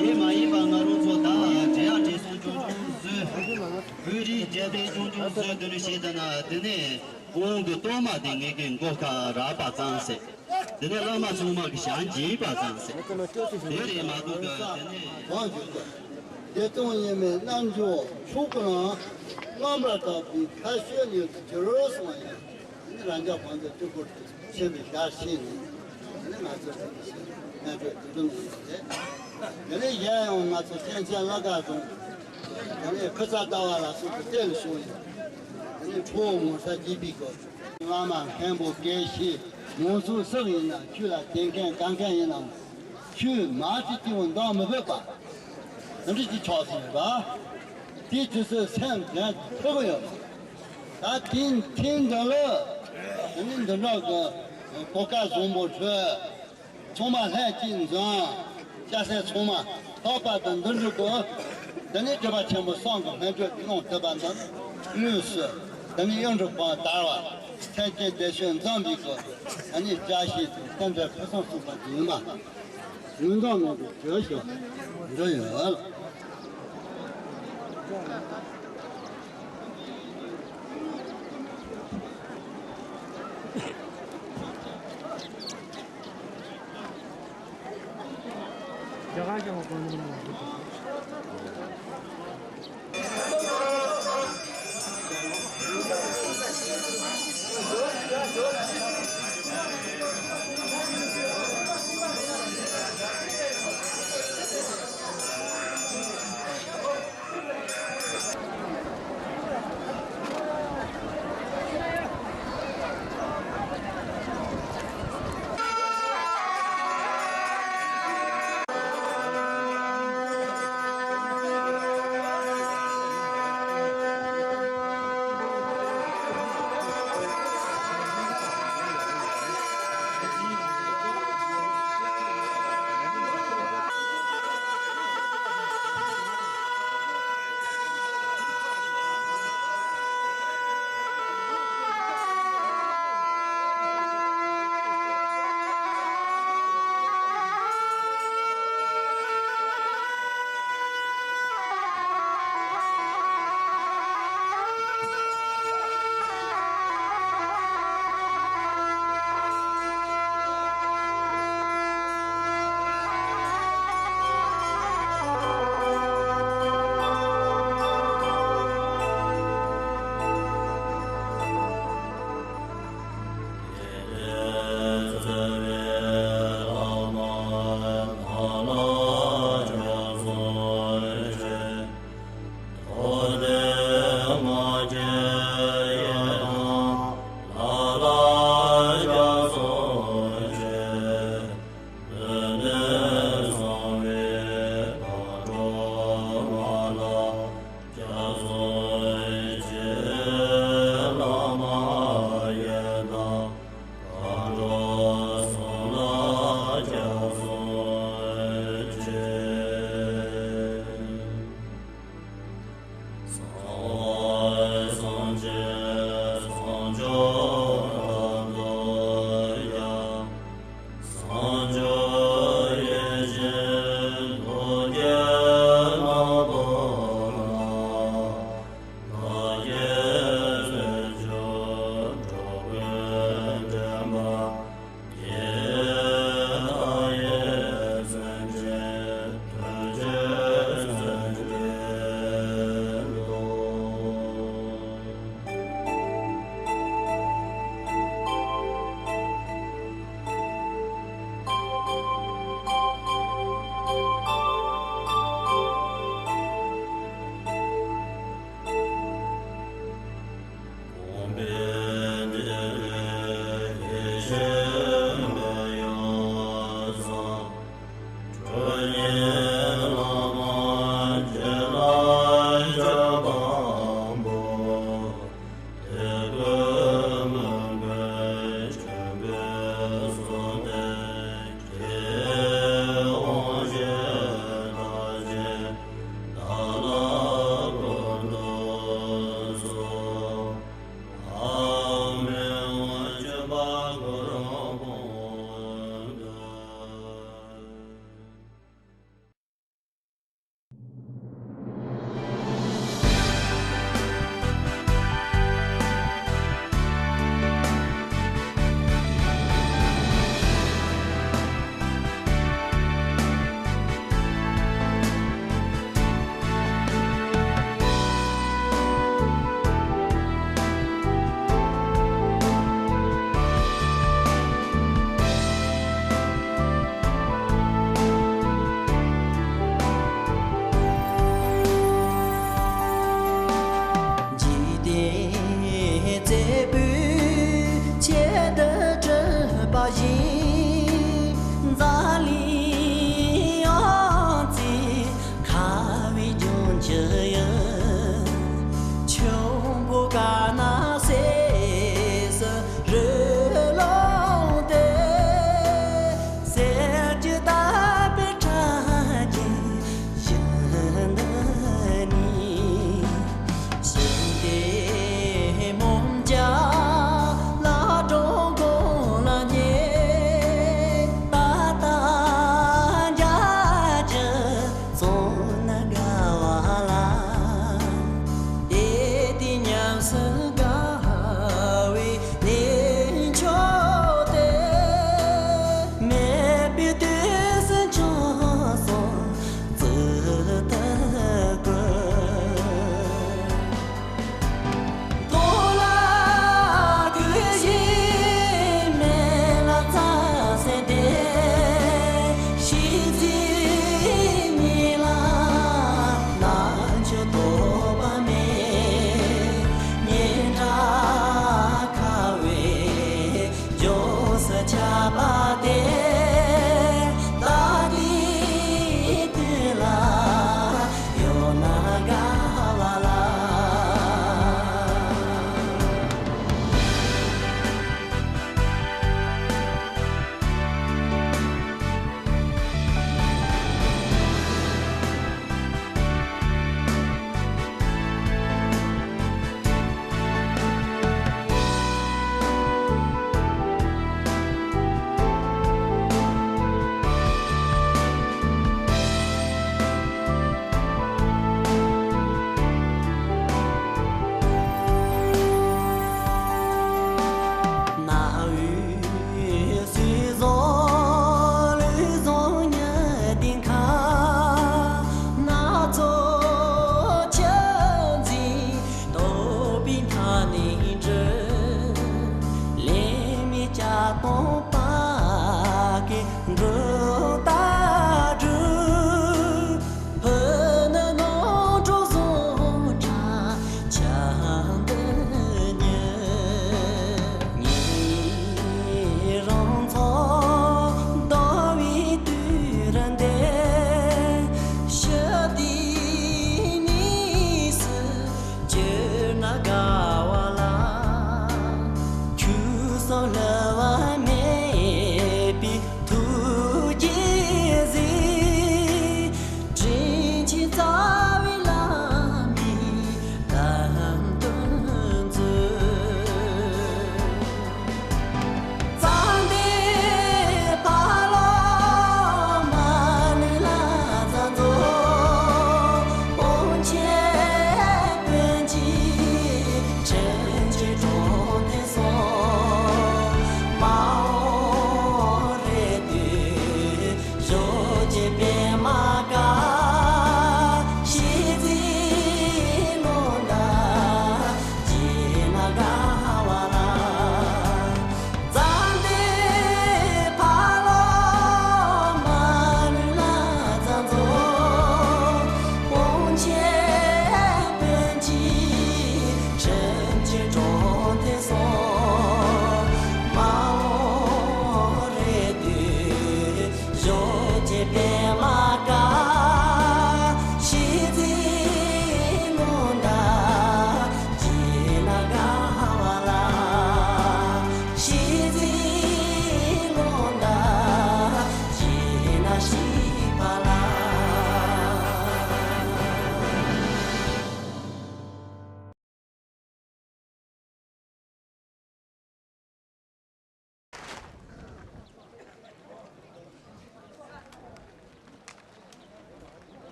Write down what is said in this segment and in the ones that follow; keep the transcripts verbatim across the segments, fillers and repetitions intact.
དེ་མ་ཡིན་པ་ང་རང་ཚོ་ད་འབྲེལ་ཡག་བགྲེས་སོང་ཆུང་ཆུང་བཟོས། བོད་རིགས་རྒྱལ་པོ་ཆུང་ཆུང་བཟོས། དེ་ནས་བྱས་ད་ན་དེ་ནས་དབང་གི་གཏོར་མ་དེ་ངེད་ཀྱི་མགོ་ཁ་རག་པ་ཙམ་ཟད། དེ་ནས་བླ་མ་ཚང་མ་གི་ཞལ་མཇལ་བ་ཙམ་ཟད། དེ་རེད་མ་གཏོགས་གི་དེ་ནས། བདེ་སྟོང་ཡིན་མིན་རྣལ་འབྱོར་ཕྱོགས་ཀུན་ལ། རྣམ་པར་དག་པའི་ཁ་ཆོས་ཉིད་དུ་གྱུར་སོང་ཡང་། དེ་ནི་རང་ཅག་བོན་ཚོའི་སྤྲུལ་སྐུར་ཆེན་པོའི་ཞལ་ཕྱེས་ནས། དེ་ནི་ང་ཚོ་ཚོ་ཞལ་ཕྱེས་ནས་ཆོས་དེ་འདྲ་གནང་ཡོད་རེད། དེ་ནས་གཞན་ཡང་ང་ཚོ་གསན་མཁན་བླ་ག་རྫོང་། དེ་ནས་ཁུ་ཚ་ལྟ་བ་ལ་སོགས་པའི་གཏེར་ལ་བྱུང་ཡོད། དེ་ནས་ཁྲོ་བོ་ངོ་ས་རྒྱས་པའི་སྐོར། བླ་མ་མཁན་པོ་དགེ་བཤེས་མང་ཚོགས་སུ་ཡིན་ན། ཆོས་ལ་དད་མཁན་དགའ་མཁན་ཡིན་ནའང་། ཆོས་མ་ཅིག་སྐྱེ་བོ་འདང་མི་ཕོད་པ། འདི་འདྲ་ཅིག་ཆགས་སོང་ཡོད་པ། དེའི་དུས་སུ་སེམས་དྲན་ཐུབ་ཀྱི་ཡོད་པ། ད་དེང་དེང་འདི་ལ་དེ་ནི་འདི་འདྲ་གི་གོ་སྐབས་བཟང་པོ་འཕྲོད། ཚང་མ་ལྷན་ཅིག་འཛོམས། སྐྱ་སེར་ཚང་མ་ལྷག་པར་དུ་འདི་འདྲ་གི་དེ་ནི་སྒྲུབ་པ་ཆེན་པོ་སངས་རྒྱས་སྨན་བཅོས་ཀྱི་གནང་ཐུབ་པ་འདི་ནི་དངོས་སུ་དེ་ནི་གཡུ་འབྲུག་པང་དར་བ། མཚན་བཅས་བདེ་ཤོས་འཛོམས་པའི་སྐོར། དེ་ནི་བཀྲ་ཤིས་དང་རྟེན་འབྲེལ་ཕུན་སུམ་ཚོགས་པ་ཡིན་པ། ངོས་འཛིན་གནང་དུ་བྱོས་ཤིག་འདྲི་ཡོད།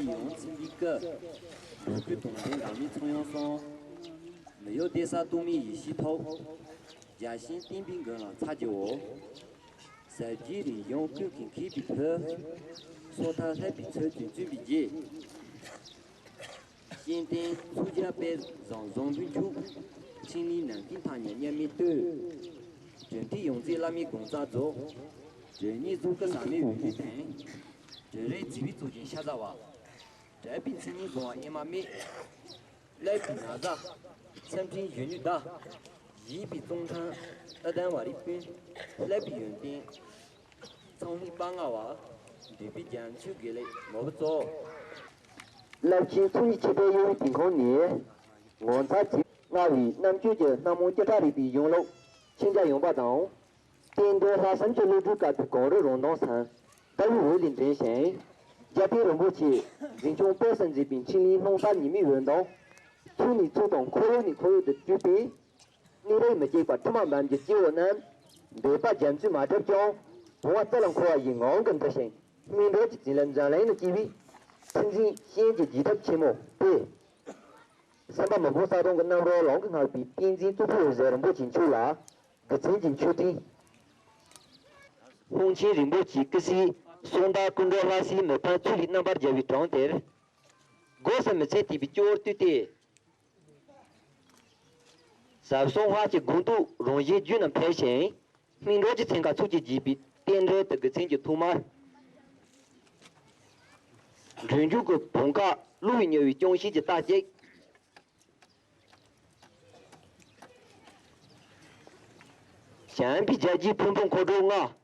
ཡོངས་ཚིམ་པའི་སྐུ། འགྲོ་ཀུན་དོན་ལྡན་བདག་ཉིད་ཚངས་དབྱངས་སོགས། མི་གཡོ་གཏད་ས་སྟོང་མེད་ཡེ་ཤེས་ཐོབ། བརྒྱ་བྱིན་བསྟན་པའི་མགོན་ལ་ཕྱག་བགྱིའོ། ཟབ་རྒྱས་རིན་འབྱུང་ཀུན་གྱི་མཁས་པའི་ཕུལ། སོ་ཐར་ལྷ་པའི་ཚུལ་དུ་བཙུན་པའི་རྗེ། གཤེན་བསྟན་ཚོགས་རྒྱལ་དཔལ་བཟང་བཟང་པོའི་མཆོག། ཕྲིན་ལས་ནམ་མཁའི་མཐའ་སྙེགས་མཉམ་མེད་བསྟོད། དྲིན་ལྡན་ཡོངས་འཛིན་བླ་མའི་དགོངས་རྩ་རྫོགས། དྲིན་གཉིས་རྫོགས་སྐུ་ཟག་མེད་འོད་ཀྱི་སྟེང་། དྲིན་རེ་བརྩེ་བའི་གཙུག་རྒྱན་ཤ་ཟ་བ། དྲན་པའི་མཚན་ཉིད་བཟུང་བ་ཨེ་མ་སྨད། བསླབ་པའི་ན་བཟའ་སེམས་ཅན་གཞོན་ནུའི་བརྡ། བཞེས་པའི་གཙང་ཁང་ཨ་དན་བ་རི་སྤུན། བསླབ་པའི་ཡོན་ཏན་ཚང་ལྷུན་དཔལ་མངའ་བ། འདུས་པའི་རྒྱ་མཚོའི་དགེ་ལེགས་ནོར་བུ་གཙོ། རླབས་ཆེན་ཚོགས་གཉིས་ཆེ་བའི་གཡོ་བའི་ལྡིང་ཁང་ནས། ངོ་མཚར་ཆེ་མངའ་བའི་རྣམ་དཔྱོད་ཀྱི་སྣ་མང་བཅུ་ཕྲག་རིག་པའི་གཞུང་ལུགས་མཁྱེན་རྒྱ་ཡངས་པ་དང་། བསྟན་དོན་ལྷག་བསམ་གྱི་བློ་གྲོས་དཀར་པོའི་གངས་རི་རང་མདངས་སམ་ཟླ་བའི་འོད་ལས་འདྲེན་ཞིང་། རྒྱལ་བསྟན་རིན་པོ་ཆེ་འཛིན་སྐྱོང་སྤེལ་གསུམ་མཛད་པའི་འཕྲིན་ལས་སྣང་གསལ་ཉི་མའི་འོད་མདངས། ཚོགས་ནས་ཚོགས་དང་འཁོར་ཡུག་ནས་འཁོར་ཡུག་ཏུ་སྤྲོས་པས། གནས་རབས་མི་བསྐྱོད་པ་ཁྲི་མ་འབུམ་གྱི་སྐྱེ་བོ་རྣམས། འདོད་པ་རྒྱ་མཚོས་མ་བསྒྲིབས་ཀྱང་། བུང་བ་རྩལ་ལ་འཁོར་བ་ཡི་ངང་གིས་འདི་བཞིན། སྨིན་གྲོལ་གྱི་བྱིན་རླབས་འཛམ་གླིང་ན་སྐྱེ་བའི། ཚུལ་འཛིན་ཤེས་ཡོན་གྱི་རྒྱས་ཐབས་ཆེན་མོ་སྟེ། སེམས་དཔའ་མི་ཕམ་གསལ་སྟོང་གི་རྣམ་རོལ་ལམ་གྱིས་བསྔགས་པའི་བསྟན་འཛིན་གཙུག་ཕུད་འོད་ཟེར་རིན་པོ་ཆེ་མཆོག་ལ། དགེ་མཚན་གྱི་མཆོད་སྤྲིན། ལྷུན་ཆེན་རིན་པོ་ཆེའི་སྐུ་ཚེའི་གསུང་བདག་ཀུན་གྲོལ་ལྷ་སྲས་མི་ཕམ་ཚུལ་ལས་རྣམ་པར་རྒྱལ་བའི་གྲངས་དེར། སྒོས་སུ་མི་ཚེ་དེ་བའི་སྐྱོ་བར་བཏུད་དེ། ཟབ་གསང་སྔགས་ཀྱི་དགོངས་རྟོགས་རང་བཞིན་རྒྱུད་རྣམས་འཕེལ་ཞིང་། སྨིན་གྲོལ་གྱི་ཚན་ཁ་ཚུགས་ཀྱིས་རྒྱས་པའི་རྟེན་འབྲེལ་དུ་དགེ་མཚན་གྱི་ཐོག་མར། འབྲུ་འཇུག་གི་བུང་བ་བློ་ཡིས་མྱུར་བའི་སྐྱོང་བྱེད་ཀྱི་རྟ་གཅིག། བྱམས་པའི་རྒྱལ་གྱི་ཕུང་པོ་འཁོར་འགྲོ་ལྔ།